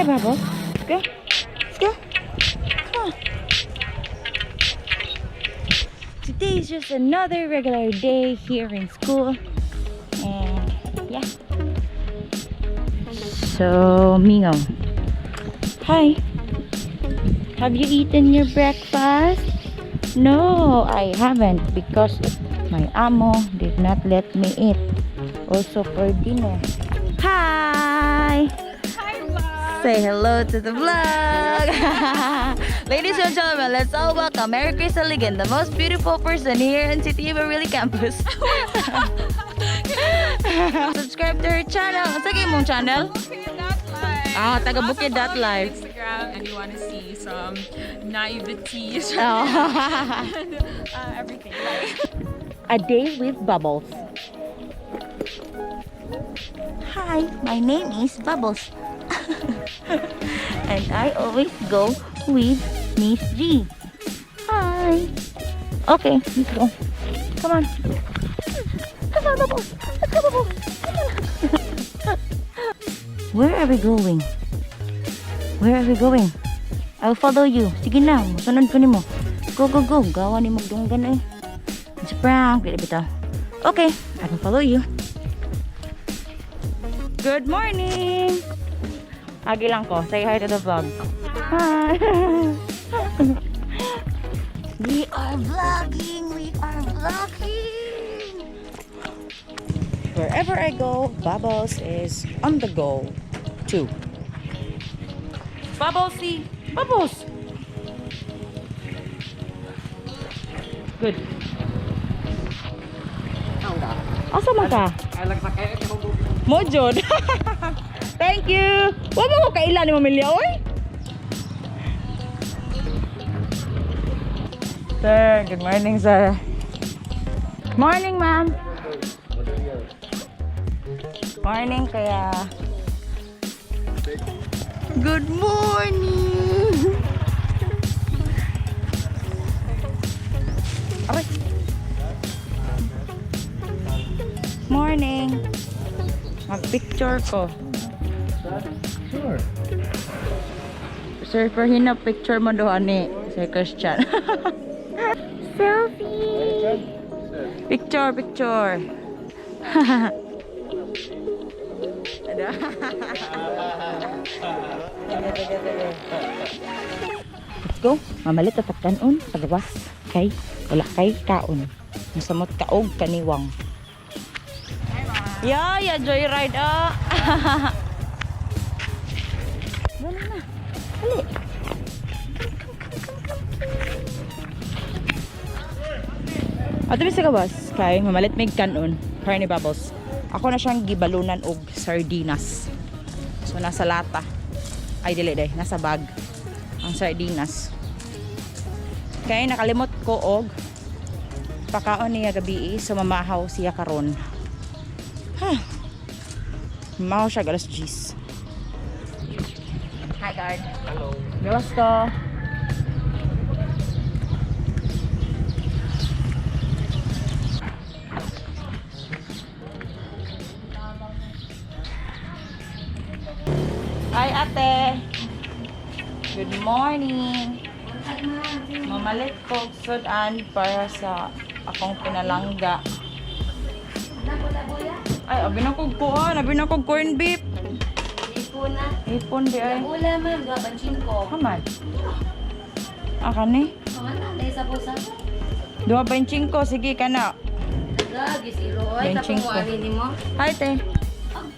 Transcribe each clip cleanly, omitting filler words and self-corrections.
Hi, Bubbles. Let's go. Let's go. Come on. Today is just another regular day here in school. And yeah. So, Mingo. Hi. Have you eaten your breakfast? No, I haven't because my amo did not let me eat. Also for dinner. Hi! Hi, vlog! Say hello to the vlog! Ladies and gentlemen, let's all welcome Mary Chris Aligan, the most beautiful person here in City of Barili campus. Subscribe to her channel. Sige mong channel? Bukid.life. Ah, taga Also Bukid dot follow me on life. Instagram and you want to see some naiveties Oh. and everything. A day with Bubbles. Hi, my name is Bubbles. And I always go with Miss G. Hi. Okay, let's go. Come on. Come on, Bubbles. Let's go, Bubbles. Come on. Where are we going? Where are we going? I'll follow you. Sige na, musunod ko nimo. Go, go, go. Gawa ni magdunggan eh. It's a prank. Dili bitaw. Okay, I can follow you. Good morning! Agi lang ko. Say hi to the vlog. Hi! We are vlogging! We are vlogging! Wherever I go, Bubbles is on the go too. Bubblesy! Bubbles! Good. Asa man ka? Mo jud. Thank you. Wa mo ko kaila ni Mamilya oy. Sir, good morning, sir. Morning, ma'am. Morning, kaya. Good morning. Aray. Morning. Mag-picture ko. Sure. Sir, for picture mo doon ni Sir Christian. Selfie! Picture, picture. Ada. Let's go. Mamalit at kanon sa gawas. Kay wala kay kaon. Masamot kaog kaniwang. Yeah, joyride ah. Wala na. Dali. Come, come, come, come, come. Ato mi sa gawas kay mamalit mig kanon. Carne Bubbles. Ako na siyang gibalunan og sardinas. So nasa lata. Ay dili day, nasa bag ang sardinas. Kay nakalimot ko og pakaon niya gabi, so mamahaw siya karon. Ha. Mamahaw siya alas 10. Hi, guard. Hello. Gawas ko. Hi, ate. Good morning. Mamalit ko sudan para sa akong pinalangga. Ay, abi na kog kuan, abi na kog corn beef. Ipon na. Ipon di ay. Wala, ma'am, gaban ko. Kaman. Ah, kani? Mga nanay sa pusa. 2.5, sige ka na. Gagi si Roy, tapos Benching mo ko. ani mo. Hi, te.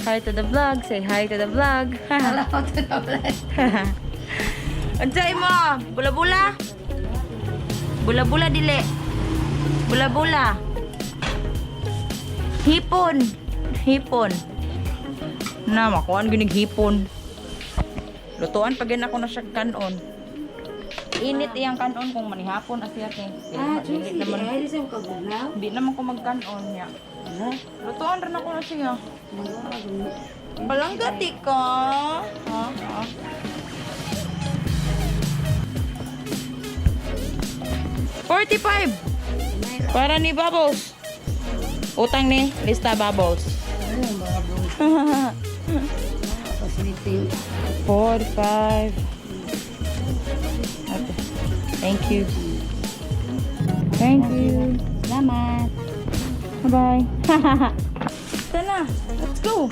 Hi to the vlog. Say hi to the vlog. Wala ko to na vlog. Unsay mo? Bula-bula? Bula-bula dili. Bula-bula. Hipon. Hipon. Na, makuan ginig hipon. Lutuan pag ako na siya kanon. Init iyang kanon kung manihapon asiya kay. Ah, Dili juicy. naman, Ay, di sa kagugnaw. di naman ko magkanon niya. Lutuan rin ako na siya. Balanggati ka. Ha? Ha? 45. Para ni Bubbles. Utang ni Lista Bubbles. Ano, mga bro. Facility. 45. Okay. Thank you. Thank you. Salamat. Bye-bye. Tara, let's go.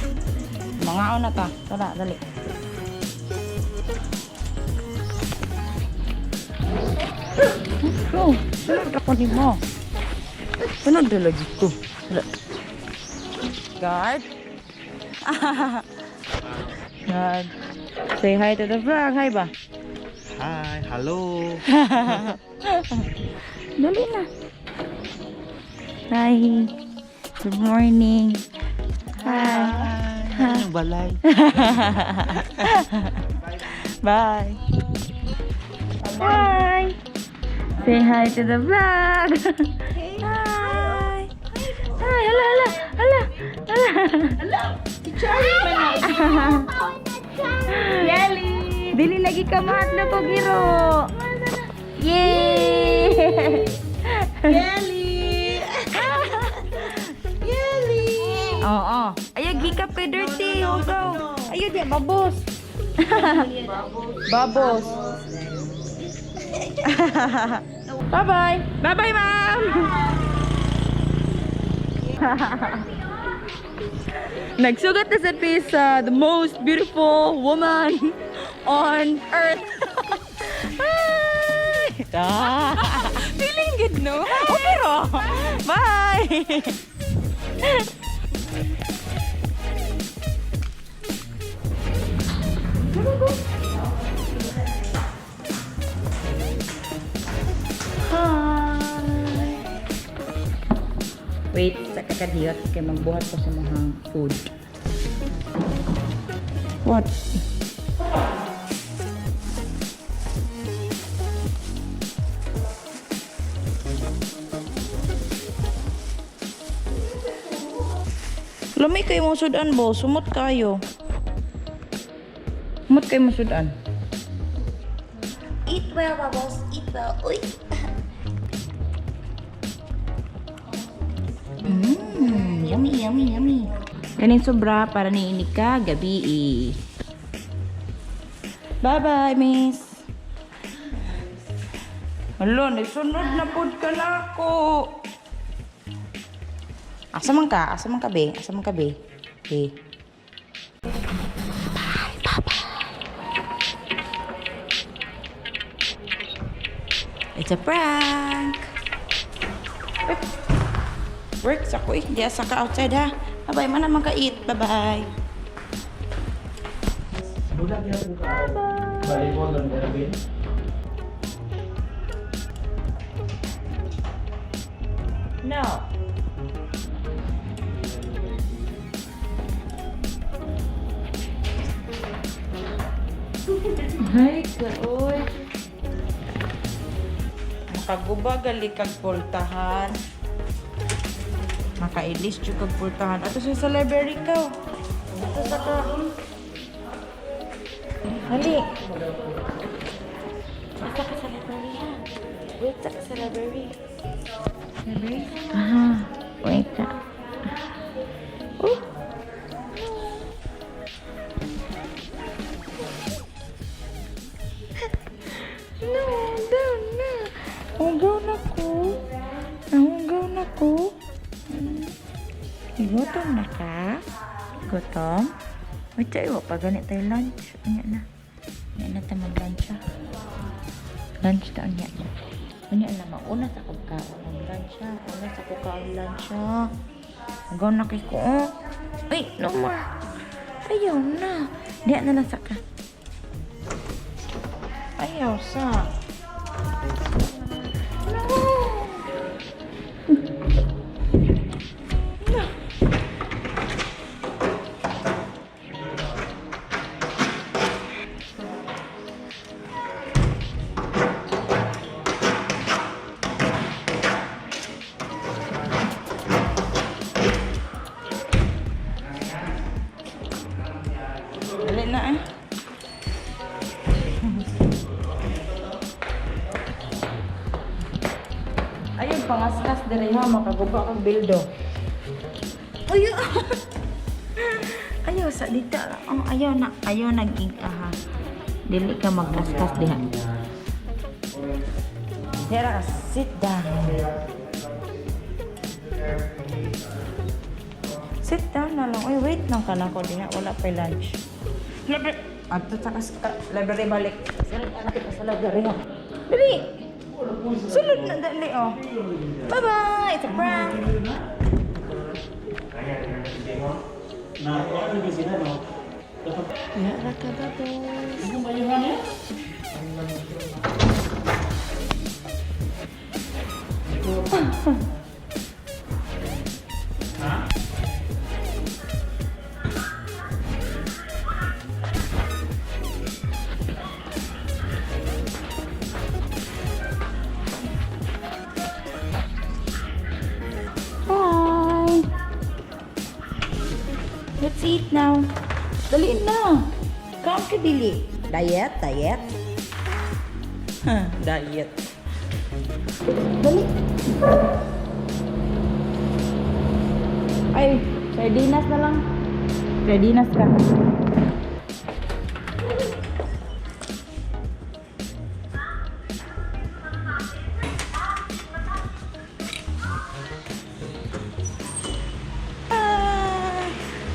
Mga na ta. Tara, dali. Let's go. Sunod ako ni mo. Sunod na lagi ko. Tara. Guard. Guard. Say hi to the vlog. Hi ba? Hi, hello. Dali na. Hi. Good morning. Hi. Anong balay? Bye. Bye. Say hi to the vlog. Hi. Hi. Hala, hala, hala, hala. Hala. Yeli. Dili lagi ka mahadlok og hero. Yay! Yeli. Yeli. Oo. Ayaw, gikap kay dirty. Hugaw. Ayaw, di, babos. Babos. Bye-bye. Bye-bye, ma'am. Nagsugat na sa sa the most beautiful woman on earth. Hi! Ah. Feeling good, no? Okay ro. Bye! Hi! Wait, sa kakadiyot kay magbuhat ko sa mga food. What? Lami kayo mong sudan, bo. Sumot kayo. Sumot kayo mong sudan. Eat well, Bubbles. Eat well. Uy. Yummy, yummy, yummy. Ganing sobra para niinig ka gabi eh. Bye-bye, miss. Hala, nagsunod na pod ka na ako. Asa man ka? Asa man ka, be? Asa man ka, be? Be. Bye, bye-bye. It's a prank. Works ako eh. Di asa ka outside ha. Bye-bye. Mana man ka eat. Bye-bye. Bulag yan po ka. Volleyball on Erwin. No. Ay, kaoy. Makaguba gali kag pultahan. Makailis jud kag pultahan. Ato sa library ka. Ato sa ka. Hali. Asa ka sa library ha? Wait sa ka sa library. Library? Ah, wait ka. Oh. No, down na. Hugaw na ko. Nahugaw na ko. Gutom na ka? Gutom? Wait, tayo. Pa ganit tayo lunch. Unya na. Unya na tayo mag-lunch ha. Lunch ta unya na. Unya na mauna sa kong kaon ang lunch ha. Una sa kong kaon lunch ha. Hugaw na kay ko. Oh. Ay, no more. Ayaw na. Diya na lang sa ka. Ayaw sa. No. No. Dali na eh. Ayun, pangaskas diri ha, makaguba kag bildo. Ayaw. Ayaw sa dito. Oh, ayaw na, ayaw naging aha. Dili ka magkaskas diha. Tara, sit down. Sit down na lang. Uy, wait lang ka na ko diha. Wala pa lunch. Library. Adto ta ka library balik. Sulod adto ka sa library ha. Dali. Sulod na dali oh. Bye-bye. It's a prank. Yara ka, Bubbles. Hi! Let's eat now. Dali na. Come ka, dili. Diet, diet. Huh, diet. Dali. Ay, sardinas na lang. Sardinas ka. Ah,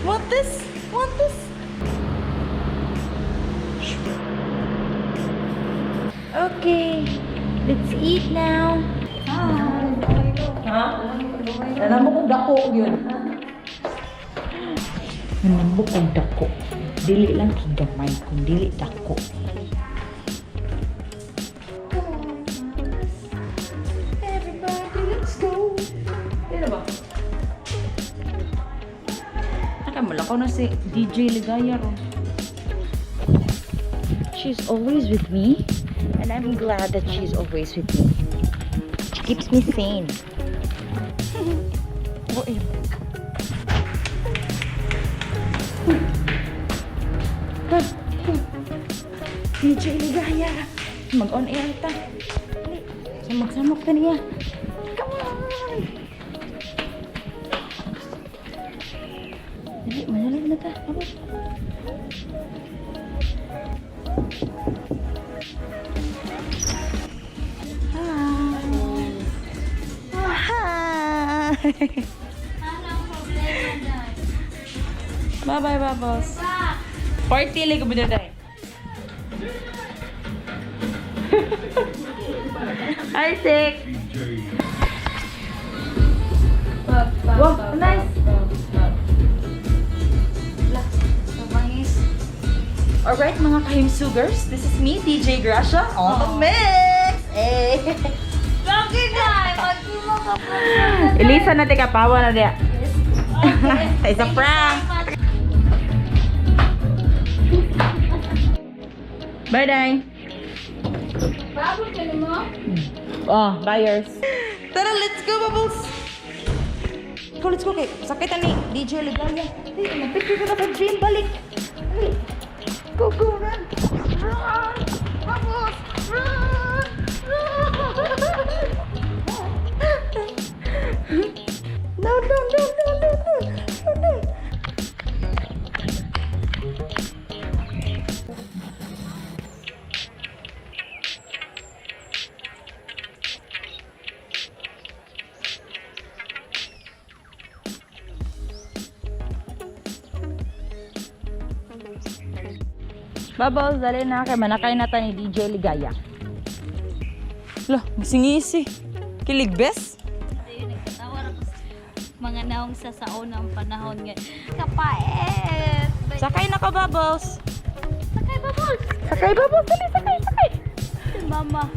want this? Want this? Okay, let's eat now. Ha? Alam mo kung dako yun. Alam mo kung dako. Dili lang kigamay kung dili dako. Everybody, let's go. Dili ba? Nakamula ko na si DJ Ligaya ron. She's always with me, and I'm glad that she's always with me. She keeps me sane. Boy. DJ Ligaya! Mag-on air ta. Dali. Samok-samok ta niya. Come on! Dali, madali na ta. Abot. Hi. Bye-bye, Bubbles. Party like mo dito. Hi, Sik. Wow, nice. Alright, mga kahimsugers, this is me, DJ Gracia, on the mix! Eh! Bakit na? Mag-imo ka po. Elisa na tika pawa na diya. It's a prank. Bye, Day. Bago ka mo? Oh, buyers. Tara, let's go, Bubbles! Go, let's go kay. Sakit ni DJ Ligaya. Hey, mag-picture ka na sa gym, balik. Dali. Go, go, run. Run! Bubbles! Run! Run! No, no, no, no, no, no. No, no. Bubbles, dali na kay manakay na ta ni DJ Ligaya. Lah, gisingisi. Kilig bes? Ayun, nagkatawa ako sa mga naong sa saunang panahon nga. Kapait! Sakay na ka, Bubbles. Sakay, Bubbles! Sakay, Bubbles. Dali, sakay, sakay. Si Mama.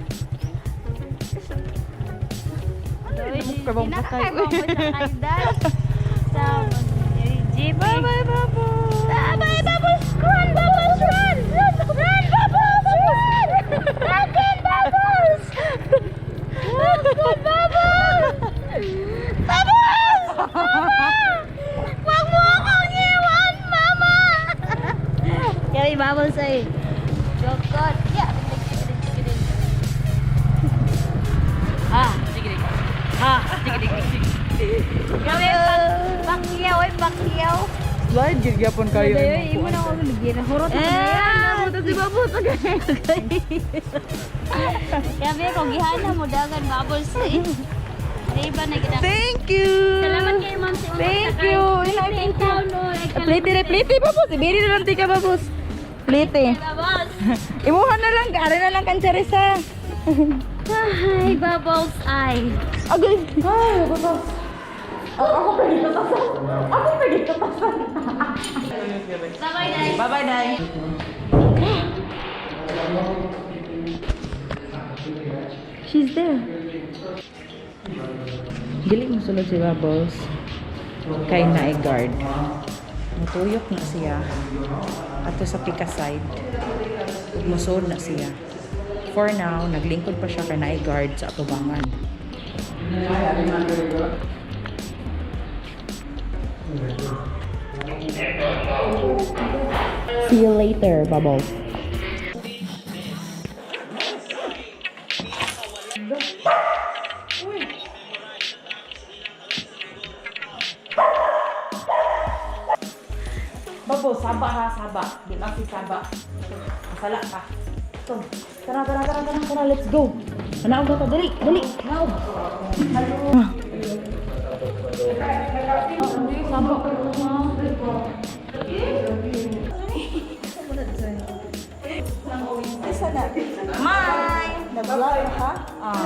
Ano ka bang sakay? Pinakakay mo sakay dahil sa jeep. Bye-bye, Bubbles. Bye-bye, Bubbles! Run, Bubbles, run! Run, run, Bubbles, run! Run, Bubbles! Run, Bubbles! Bubbles! Mama! Wag mo akong iwan, Mama! Kaya Bubbles ay. Jokot. Yeah. Ah, sige. Ah, sige, sige. Grabe, pakyaw ay pakyaw. Slide gid gyapon kayo. Dayoy, imo na ako gira. Hurot na Eh, dayon. buto si Bubbles. Okay. Kaya ko gihana mo dagan Bubbles eh. Di ba na gina. Thank you. Salamat kay Ma'am si Unong Thank Sakay. you. Inay, thank you. Plate na plate, Bubbles. Ibili na lang tika, Bubbles. Plate. Bubbles. Imuha na lang, ari na lang kan Charissa. Ay, Bubbles ay. Agay. Ay, Bubbles. Ako pa dito tasan. Ako pa dito tasan. Bye-bye, guys. Bye-bye, Day. She's there. Dili mo sulod si Bubbles kay naay guard. Mutuyok na siya ato sa pika side. Ug mosuod na siya. For now, naglingkod pa siya kay naay guard sa atubangan. See you later, Bubbles. Bubbles, saba ha, saba. Di ba si saba? Masala ka. Ito. Tara, tara, tara, tara, tara, let's go. Manaog na to, dali, dali, naog. Hello. Mai! Nag-vlog ha? Ah.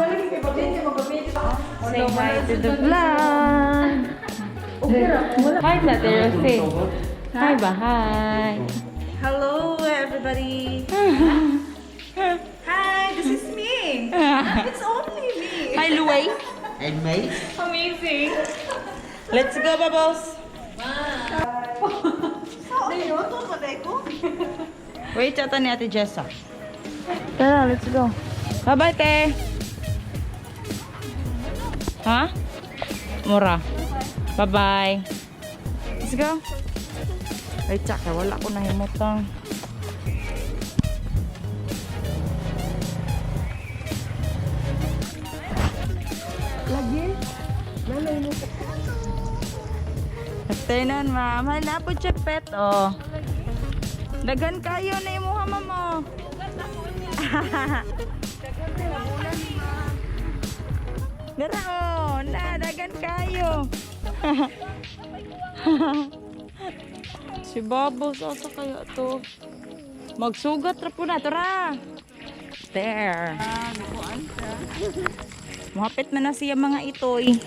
Say hi to the vlog. Hi sa Terose. Hi ba? Hi. Hello, everybody. Hi, this is me. It's only me. Hi, Luway. And May? Amazing. Let's go, Bubbles. Wait, chata ni Ate Jessa. Tara, let's go. Bye-bye, te. Ha? Mura. Bye-bye. Let's go. Ay, tsaka, wala ko nahimutang. Lagi? Afternoon, ma'am. Hala po siya pet, oh. Daghan kayo na imuha, ma'am, oh. Dara, oh. Na, daghan kayo. Si Bubbles, asa kaya to? Magsugat ra po na, tara. There. Muhapit man na siya mga itoy.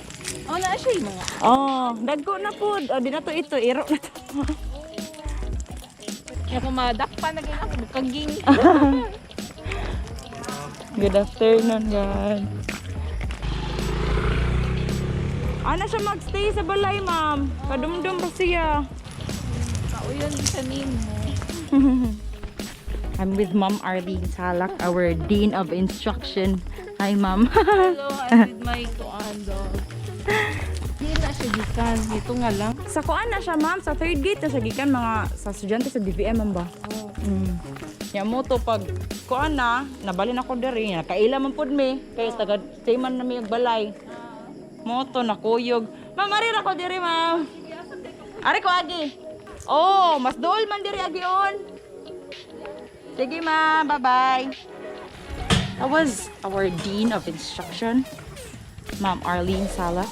Oh, na siya yung mga. Oh, dagko na po. Oh, di na to ito. Iro na to. Kaya kung madakpa na ganyan ako, kaging. Good afternoon, God. Ana siya magstay sa balay, ma'am. Kadumdum pa siya. Kauyon sa name mo. I'm with Ma'am Arlene Salak, our Dean of Instruction. Hi, Ma'am. Hello, I'm with my kuan dog. Hindi na siya gikan. Dito nga lang. Sa kuan na siya, ma'am. Sa third gate na siya gikan mga sa estudyante sa DVM, ma'am ba? Ya mo to pag kuan na, nabalin ako diri, nakaila man pud mi kay taga stay man na mi og balay. Mo to nakuyog. Ma'am, ari ra ko diri, ma'am. Ari ko agi. Oh, mas dool man diri agi on. Sige, ma'am. Bye-bye. That was our Dean of Instruction, Ma'am Arlene Sala.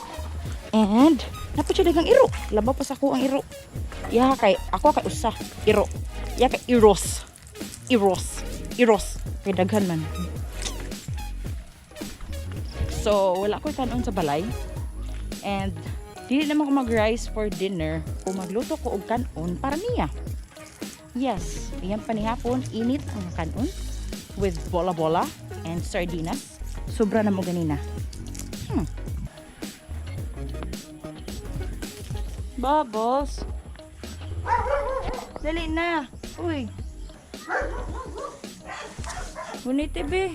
And, napod siya daghang iro. Labaw pa sa ako ang iro. Ya kay, ako kay usa, iro. Ya kay iros. Iros. Iros. Kay daghan man. So, wala ko'y kanon sa balay. And, dili naman ko mag-rice for dinner. O magluto ko og kanon para niya. Yes, iyan panihapon, init ang kanon with bola-bola and sardinas. Sobra na mo ganina. Bubbles. Dali na. Uy. Bunite, be.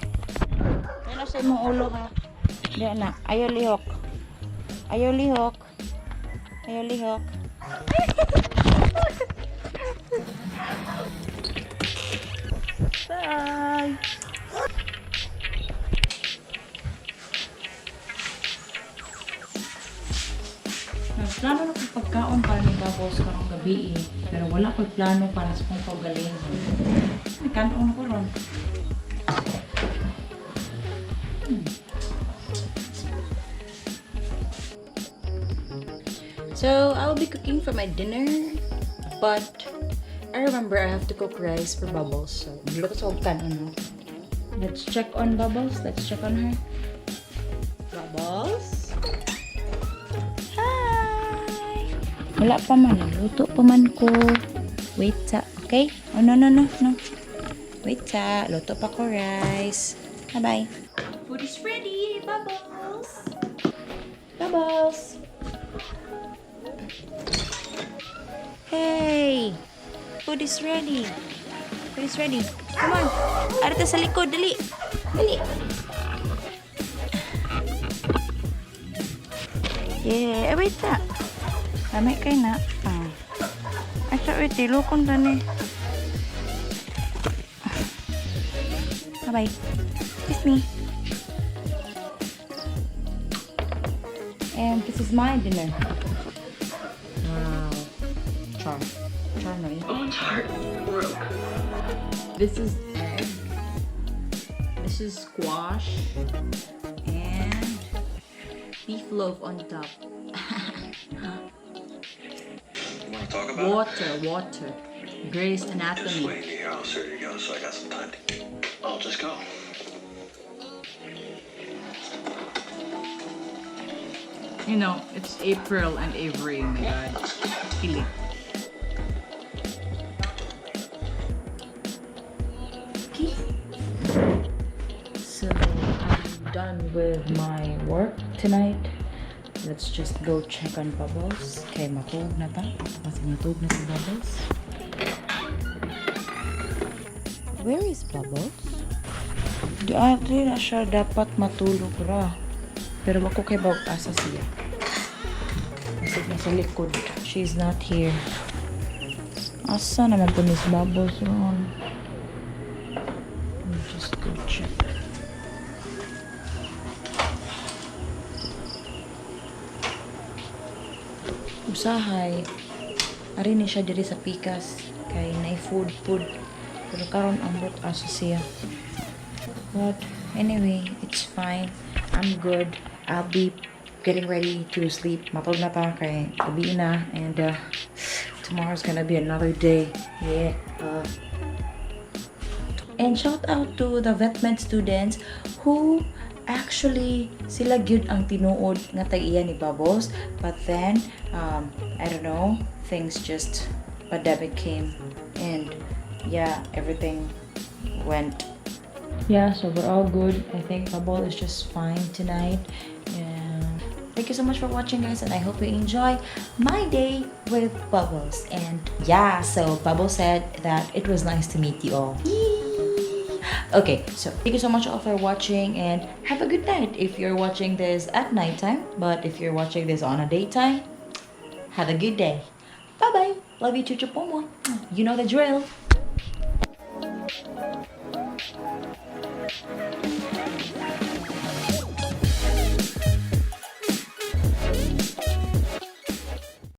Yan na sa imong ulo, ha. Diyan na. Ayaw lihok. Ayaw lihok. Ayaw lihok. Bye. Nagplano na ko. Pagkaon para ni Bubbles karong gabi eh. Pero wala ko'y plano para sa kong kaugalingon. May kanon ko ron. So, I'll be cooking for my dinner, but I remember I have to cook rice for Bubbles. So, magluto sa og kanon, no? Let's check on Bubbles. Let's check on her. Bubbles? Hi! Wala pa man. Luto pa man ko. Wait sa, okay? Oh, no. Wait sa. Luto pa ko rice. Bye-bye. Food is ready, Bubbles! Bubbles! Hey! Food is ready. Food is ready. Come on. Arita sa likod. Dali. Dali. Yeah. Eh, wait ta. Lamay kay na. Ah. Ay, sa wait. Tilukon tani. Bye-bye. Kiss me. And this is my dinner. Wow. Char. Char no eh. Oh, heart broke. This is egg. This is squash. And beef loaf on top. You want to talk about Water, water. Grey's it? Just Anatomy. waiting to hear how surgery goes, so I got some time to. I'll just go. It's April and Avery, my God. Kilig. Okay. So I'm done with my work tonight. Let's just go check on Bubbles. Okay, matulog na ta. Kasi matulog na si Bubbles. Where is Bubbles? Di ate na siya dapat matulog ra. Pero wako kay bawag asa siya. Kasi nasa likod. She's not here. Asa naman po ni si Bubbles ron? Let me just go check. Usahay, ari ni siya diri sa pikas kay nay food food. Pero karon ambot asa siya. But anyway, it's fine. I'm good. I'll be getting ready to sleep. Matulog na ta kay gabi na and tomorrow's gonna be another day. Yeah. And shout out to the VetMed students who actually sila gyud ang tinuod nga tag-iya ni Bubbles. But then, I don't know, things just, pandemic came and yeah, everything went. Yeah, so we're all good. I think Bubble is just fine tonight. And thank you so much for watching, guys, and I hope you enjoy my day with Bubbles. And yeah, so Bubble said that it was nice to meet you all. Okay, so thank you so much all for watching and have a good night if you're watching this at nighttime. But if you're watching this on a daytime, have a good day. Bye bye. Love you, Chuchu Pomo. You know the drill.